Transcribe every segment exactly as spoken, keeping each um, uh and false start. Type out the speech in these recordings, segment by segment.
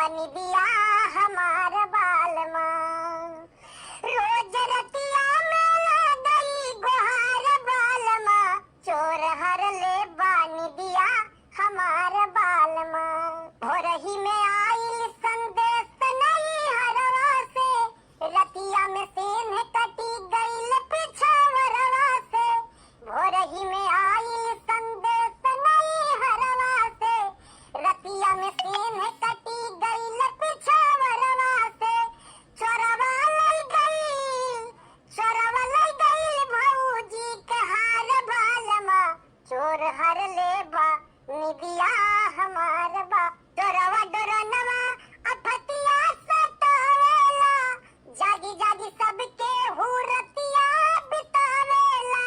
निदिया हमार बालमा, रोज रतिया में लागई गोहार बालमा, चोर हर ले बा निदिया हमार बालमा। भोरही में आइल संदेश नैहरवा से, रतिया में सेन्ह कटी गइल पिछवरवा से। भोरही में आइल संदेश नैहरवा से, रतिया में सेन्ह कटी गइल पिछवरवा से। चोरवा लइ गइल, चोरवा लइ गइल भौजी के हार बालमा, चोर हर ले बा निदिया हमार बा। डोरवा डोरनवा अफतिया सतावेला, जागी जागी सबके हुरतिया बितावेला।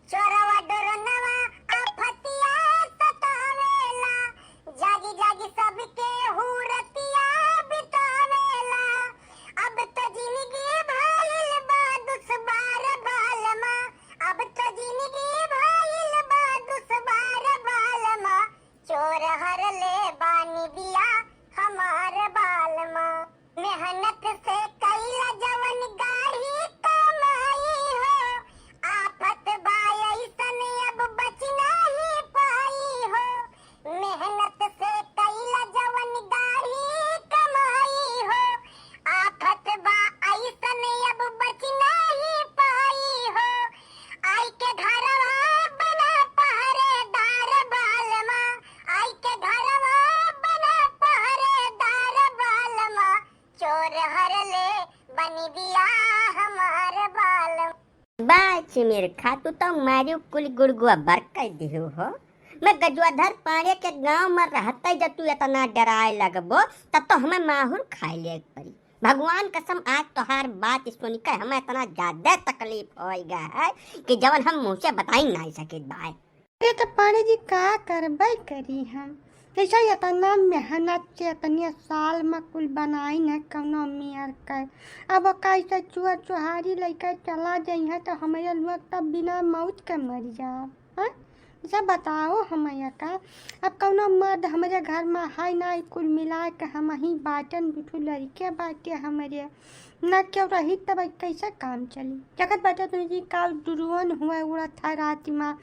चोरवा डोरनवा अफतिया सतावेला, जागी जागी सबके हुरतिया बितावेला। अब तो जिंदगी भइल बा दुश्वार बालमा, अब तो जिंदगी भइल बा दुश्वार बालमा, चोर हर ले बा निदिया हमार बालमा। मेहनत से कइला जवन गाढ़ी कमाई हो, आफत बा अइसन अब बच नाही पाई हो। मेहनत से कइला जवन गाढ़ी कमाई हो, आफत बा अइसन अब बच नाही पाई हो। आई के घरवा बना पहरेदार बालमा, आई के घरवा बना पहरेदार बालमा, चोर हर ले बा निदिया हमार बालमा। बा चिमिरखा, तू तो मारियो कुल गुड़गुआ बर कर दिहु हो। मैं गजवाधर पांड़े के गांव में रहते जब तू इतना डराए लगबो, तब तो हमें माहुर खाए ले पड़ी। भगवान कसम, आज तोहार बात सुन के हमें इतना ज्यादा तकलीफ होइगा है कि जवन हम मुंह से बताई नहीं सकित भाई। अरे तो पांड़े जी, का करबे करी हम? जैसे इतना मेहनत से इतने साल में कुल बनाइन है कौनो मेर के, अब कैसे चुआ चुहारी लइके चला जइहें तो हमरे लोग तब बिना मौत के मर जाब, हैं? अच्छा बताओ हमैया का, अब कौनो मर्द हमरे घर में है ना, कुल मिला के हम ही बाटन, दुठो लड़के बाटे हमरे, ना केहू रही तब कैसे काम चली? देखत बाटे तुम जी, काल दुरुअन हुआ उड़त है रात में,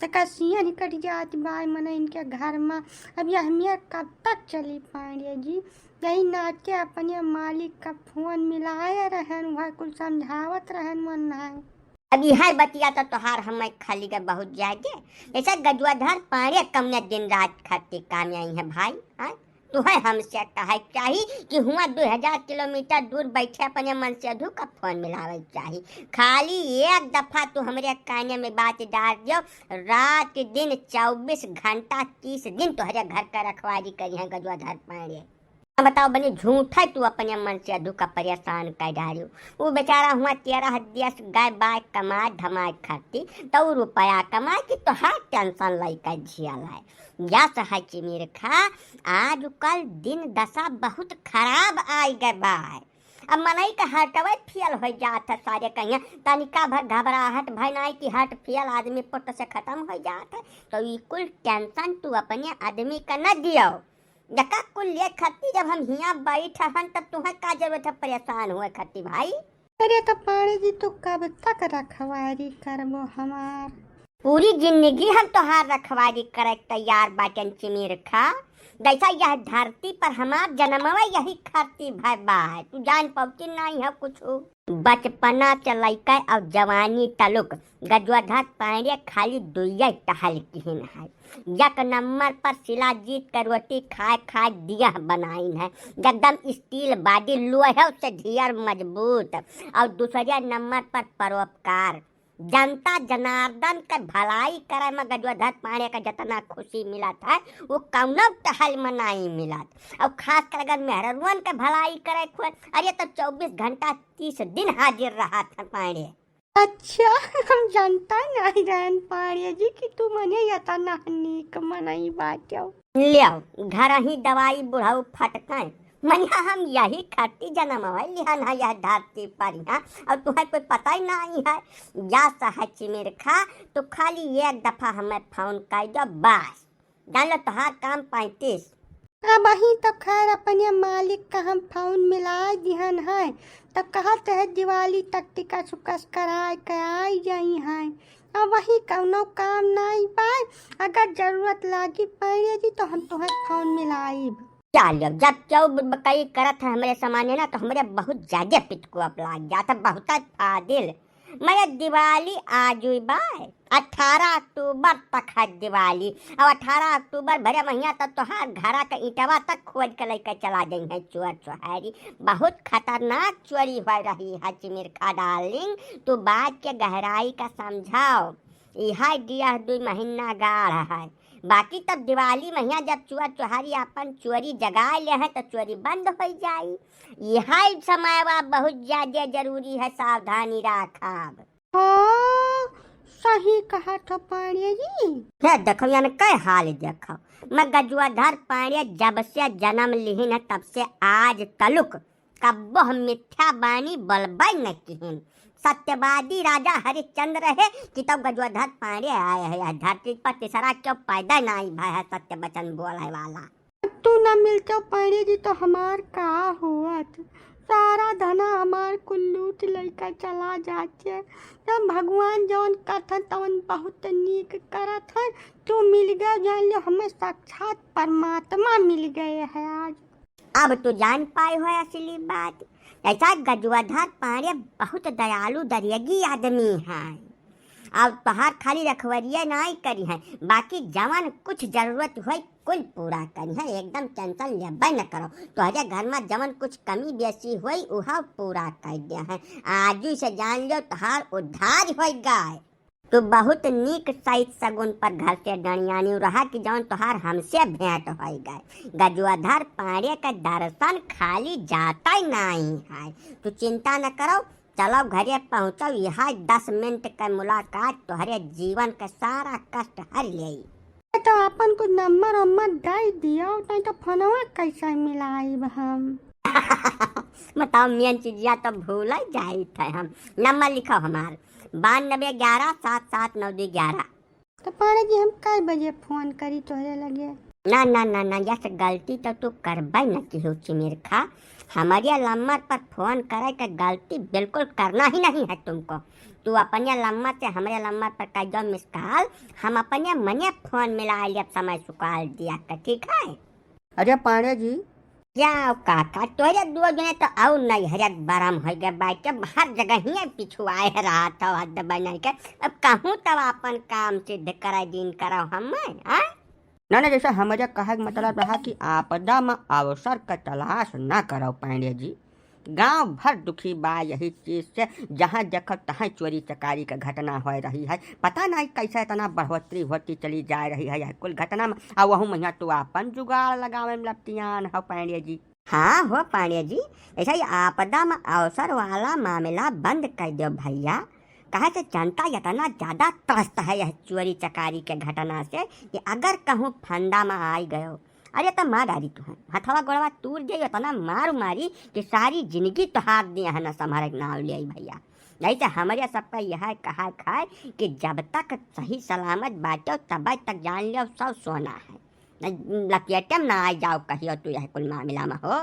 त का सियन ही कट जात बा मने इनके घर में। अब यह मेर कब तक चली पांड़े जी? यही नाते अपने मालिक का फोन मिलाए रहन, वह कुल समझावत रहन मन है। अब यह बतिया तो तोहार हमें खाली के बहुत जागे। जैसे गजवाधर पांड़े कौने दिन रात खातिर काम आई है भाई, हाँ? तुहे हमसे कहे के चाही कि हुआ दो हजार किलोमीटर दूर बैठे अपने मनसेधु का फोन मिलावे के चाही। खाली एक दफा तू हमरे काने में बात डाल दियो, रात दिन चउबीस घंटा तीस दिन तोहरे घर का रखवारी करिहैं गजवाधर पांड़े। अब बताओ बनी, झूठा तू अपने मनसेधु का परेशान कर डालियो। उ बेचारा हुआ तेरह देश गए बाय कमाए धमाए खातिर, तो रुपया कमाए कि तोहार टेंशन लइका झियल है। या सहज चिमिरखा, आजकल दिन दशा बहुत खराब आइ गए बा। अब मनई के हार्टवे फेल होइ जात है सारे कहिया, तनिका भर घबराहट भय नाई कि हार्ट फेल आदमी पुट से खतम होइ जात है। तो ई कुल टेंशन तू अपने आदमी का न दियो। जका कुल ले खत्ती जब हम हियाँ बैठ हन तब तुहें का जरूरत है परेशान हुए खत्ती भाई? अरे तो पांड़े जी, तू कब तक रखवारी करबो हमार? पूरी जिंदगी हम तोहार रखवारी करे के तैयार बाटन चिमिरखा। जैसा यह धरती पर हमार जन्मवा यही खातिर भय बा है, तू जान पौती नहीं है कुछ। बचपना से लइके अब जवानी तलुक गजवाधर पांड़े खाली दुइये टहल किहिन है। एक नंबर पर शिलाजीत के रोटी खाए खाए दिया बनाइन है, एकदम स्टील बॉडी, लोहे से ढेर मजबूत। और दूसरे नंबर पर परोपकार, जनता जनार्दन के भलाई करे में गजवाधर पांड़े का जितना खुशी मिलत है, वो कौनो टहल में नहीं मिलत। और खास कर अगर मेहररुअन के भलाई करे खुए, अरे तो चउबीस घंटा तीस दिन हाजिर रहत है पांड़े। अच्छा, हम जानता नहीं रहन पांड़े जी कि तू मने इतना नीक मनई बाटो। लियो, घर ही दवाई बुढ़ऊ फटकाए। मनिया हम यही खातिर जन्मवा लिहन है यह धरती पर यहाँ, और तुहें कोई पता ही नहीं है। या सहज चिमिरखा, तो खाली एक दफा हमें फोन कर दो बस, जान लो तोहार काम पैंतीस। अबहीं तो खैर अपने मालिक का हम फोन मिलाए दिहन है, तो कहत है दिवाली तक टिकस उकस कराए के आई जाई है। अब वही कौनो काम नाई बा, अगर जरूरत लागी पांड़े जी तो हम तोहे फोन मिलाइब। चलियो, जब केहू बकई करत है हमरे सामने ना, तो हमरे बहुत ज्यादा पिटकुअप लाग जात है, बहुत फाजिल। मये दिवाली आजुई बा, अठारह अक्टूबर तक है दिवाली। अब अठारह अक्टूबर भरे महीना तक तोहार घरा के ईंटवा तक खोद के लइके चला जइहैं चोर चोहारी। बहुत खतरनाक चोरी हो रही है चिमिरखा डार्लिंग, तू बात के गहराई का समझाओ। इहा दिया दुई महीना गाढ़ है, बाकी तब दिवाली महीना जब चोर चोहारी अपन चोरी जगाए ले हैं तो चोरी बंद हो जाई। इहा समयवा बहुत ज्यादा जरूरी है, सावधानी राखब। हाँ, सही कहत हो पांड़े जी। हे देखो, यानी कै हाल देखो, मैं गजुआधर पांड़े जब से जन्म लिहिन है, तब से आज तलुक कब्बो हम मिथ्या बानी बोलबै न किहिन। सत्यवादी राजा हरिश्चंद्र रहे कि तब गजुआधर पांड़े आए हैं यह धरती पर, तीसरा क्यों पैदा नाई भय है सत्य वचन बोले वाला। तू न मिलते पांड़े जी तो हमार का होत? सारा धना हमार कुल लूट लइके चला जाते। तब भगवान जौन करथन तवन बहुत नीक करत है। तू मिल गए, जान लो हमें साक्षात परमात्मा मिल गए है आज। अब तू जान पाए हो असली बात। ऐसा गजुआधर पांड़े बहुत दयालु दरियगी आदमी है। अब तोहार खाली रखवरिया नाई करी है, बाकी जवन कुछ जरूरत होई कुल पूरा करी है, एकदम टेंशन लेबे न करो। तोहरे घर में जवन कुछ कमी बेसी होई उहा पूरा कर दे है। आजू से जान लो तोहार उद्धार होई गए। तू बहुत नीक साइत सगुन पर घर से डणियानी रहा कि जवन तोहार हमसे भेंट होई गए। गजुआधर पांड़े के दर्शन खाली जाता ही नाई है। तू चिंता न करो, चलो घरे पहुँचो, यह दस मिनट के मुलाकात तोहरे जीवन के सारा कष्ट हर लेई। तो अपन कुछ नंबर वंबर दे दियो, नहीं तो फोनवा कैसे मिलाइब हम? बताओ, मेन चीजिया तो भूल जाइत है हम। नंबर लिखो हमार, बानबे ग्यारह सात सात नौ दो ग्यारह। तो पांड़े जी, हम कै बजे फोन करी तोहरे लगे? ना, ना, ना, ना, यस गलती तो तू करबे न किहो चिमिरखा। हमरे नंबर पर फोन करे के गलती बिल्कुल करना ही नहीं है तुमको। तू अपने नंबर से हमरे नंबर पर कर दो मिस कॉल, हम अपने मने फोन मिला लेब समय सुकाल दिया के, ठीक है? अरे पांड़े जी। जाओ काका, तोहरे दो जने तो और नहीं हरियत बरम हो गए बाटे, हर जगह ही पिछुआए रहा था हद बनाई के। अब कहूँ तब अपन काम सिद्ध करे दिन करो हम, हाँ? ना, ना, जैसे हमरे कहे के मतलब रहा कि आपदा में अवसर का तलाश ना करो पांड़े जी। गांव भर दुखी बा यही चीज से, जहाँ देखो तहाँ चोरी चकारी के घटना हो रही है। पता नहीं कैसे इतना बढ़ोतरी होती चली जा रही है यह कुल घटना में। आ वहू महिया तू आपन जुगाड़ लगावे में लपटियान हो पांड़े जी। हाँ हो पांड़े जी, ऐसा ही आपदा में अवसर वाला मामला बंद कर दो भैया। काहे से जनता इतना ज्यादा त्रस्त है यह चोरी चकारी के घटना से कि अगर कहूँ फंदा में आई गयो, अरे तो मार डारी तुहैं, हथवा गोड़वा तूर दे, इतना मार मारी कि सारी जिंदगी तोहार दिया है ना संभारे के नाम ले आई भैया। नहीं तो हमरे सबका यह कहा खाए कि जब तक सही सलामत बाटो तब तक जान लियो सब सोना है। नहीं, लपेटे में ना आ जाओ कहियो तू यह कुल मामला में हो।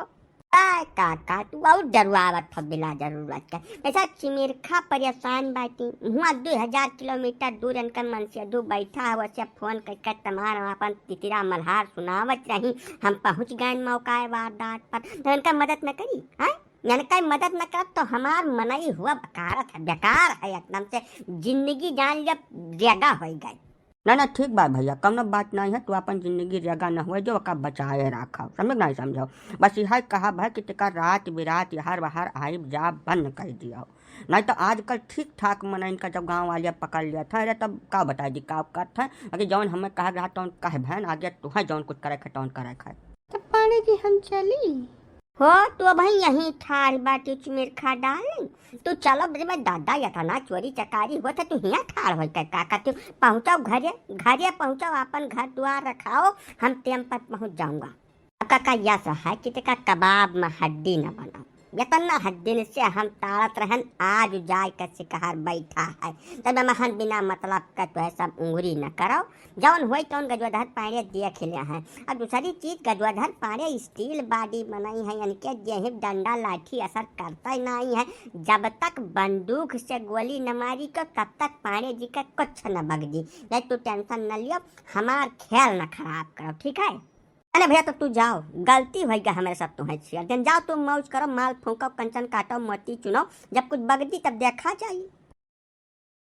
आय काका, तू और डरुआवत हो बिना जरूरत के। ऐसा चिमिरखा परेशान बाटी, हुआ दो हजार किलोमीटर दूर इनकर मनसेधु बैठा है, वैसे फोन करके तमाम अपन तितिरा मल्हार सुनावत रही। हम पहुँच गए मौका वारदात पर, तो इनका मदद न करी, हाँ? इनका मदद न करत तो हमार मनई हुआ बेकारत है, बेकार है एकदम से, जिंदगी जान लिया रेगा हो गई। ना, ना, ठीक बा भैया, कौनो बात नहीं है, तू अपन जिंदगी रेगा न हुए जो ओका बचाए रखो, समझो कि नहीं समझो? बस यह कहा भाई कि तेका रात बिरात यहर वहर आइब जाब बंद कर दियो, नहीं तो आजकल ठीक ठाक मनइन का जब गाँव वाले पकड़ लिया था, अरे तब का बताई दी का करत है, बाकी जौन हमें कहा रहा तौन कह भैन आगे तू है जौन कुछ करे है तौन करे है। तो पांड़े जी हम चली? हो, तू अबहीं यहीं ठाड़ बाटी, चिमिरखा डार्लिंग। तू चलो, बे, बे, दादा, इतना चोरी चकारी होत है, तू हियां ठाड़ होई के का करती? पहुंचो घरे, घरे पहुंचो, अपन घर द्वार रखाओ, हम टेम पर पहुंच जाऊंगा। अब काका, यस है कि तेका कबाब में हड्डी न बनो। इतना ह दिन से हम ताड़त रहन, आज जाए के सिकहर बैठा है। तब महन बिना मतलब का तो है सब उंगरी न करो। जौन होई तौन गजोधर पांड़े देख ले हैं। और दूसरी चीज, गजोधर पांड़े steel body बनाई है, इनके जेही डंडा लाठी असर करता ही नहीं है। जब तक बंदूक से गोली न मारी को, तब तक पांड़े जी का कुछ न बगदी। नहीं, तू tension न लियो, हमार ख्याल न खराब करो, ठीक है? अरे भैया, तो तू जाओ, गलती होई गया हमारे साथ तुम्हें छेड़ देन। जाओ, तुम मौज करो, माल फूंको, कंचन काटो, मोती चुनो, जब कुछ बगदी तब देखा जाई।